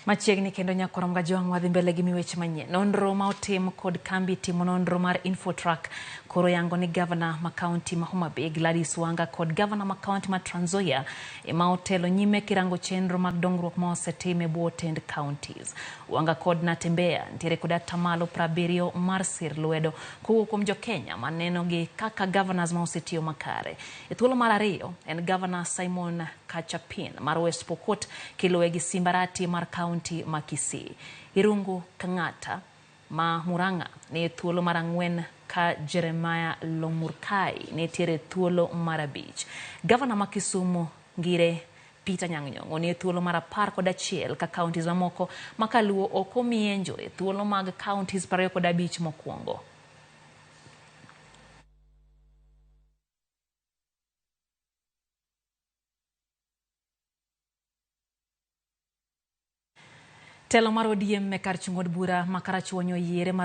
Machiegni kendo nyakorom gajwang' wadhi mbele gi miweche manyien. Nonro ma otim kod kambi timo nonro mar Infotrack koro yango ni gavana ma kaunti ma Homa Bay Gladys Wanga kod gavana ma kaunti ma Trans Nzoia ema otelo nyime kirango chenro mag dongruok ma osetim e bwo tend counties. Wanga kod Natembeya nitiere kod atamalo 70 mar sir lwedo kowuok kuom jo-Kenya maneno gi kaka governors ma osetiyo makare. E thuolo mar ariyo en gavana Simon Kachapin mar West Pokot kiluwe gi Simbarati mar kaunti ma Kisii. Irungu Kang'ata ma Murang'a ni e thuolo mar 4 ka Jeremiah Lomurkai nitiere e thuolo mar 5. Gavana ma Kisumu Ngire Peter Anyang' Nyong'o ni e thuolo mar 11 ka counties mamoko ma kaluo ok omienjo e thuolo mag counties 25 mokwongo. Telo mar ODM e kar chung' od bura ma Karachuonyo oyiere mar